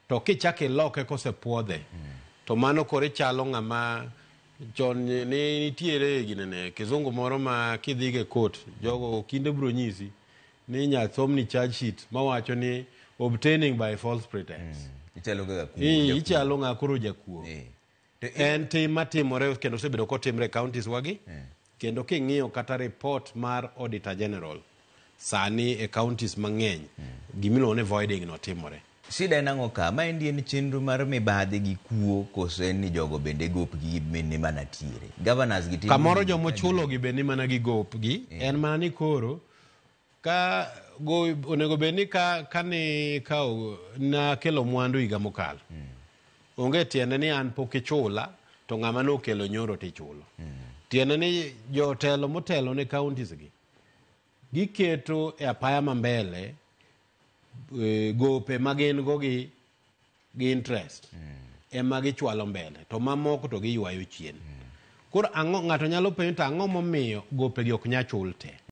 To kichako iloke kosepuodhe, to mano koro ichalo ng'ama chon ne nitiere ginene kizungu moro ma kidhigo e court, jogo okinde biro nyisi ni inyal somni charge sheet mawacho ni obtaining by false pretense. Ichalo kaka kuo, Ii, jakuo. Ichalo ng'a koro jakuo. To En tim matimore kendo osebedo kotimre e counties wagi. Kendo king'iyo kata report mar Auditor General sani e counties mang'eny, gimiluongo ni voiding no timore. Shida en ang'o ka? Maendi en chenro mar mibadhi gi kuo koso en ni jogo bende gopgi ni mana tiere? Governors gi timo Kamoro gini joma ka ochulo gi be ni mana gi gopgi. En mana ni koro ka go onego bed ni ka kane kawo nakelo mwandu higa mokalo. Onge tiende ni an pok ichula to ng'ama nokelo nyoro tichulo. Tiende ni jotelo motelo ne counties gi giketo e apaya ma mbele gope ma gin go gi interest ema gichwalo mbele to mamoko to giywayo chien. Koro ang'o ng'ato nyalo penjo to ang'o momiyo gope gi ok nyal chul te?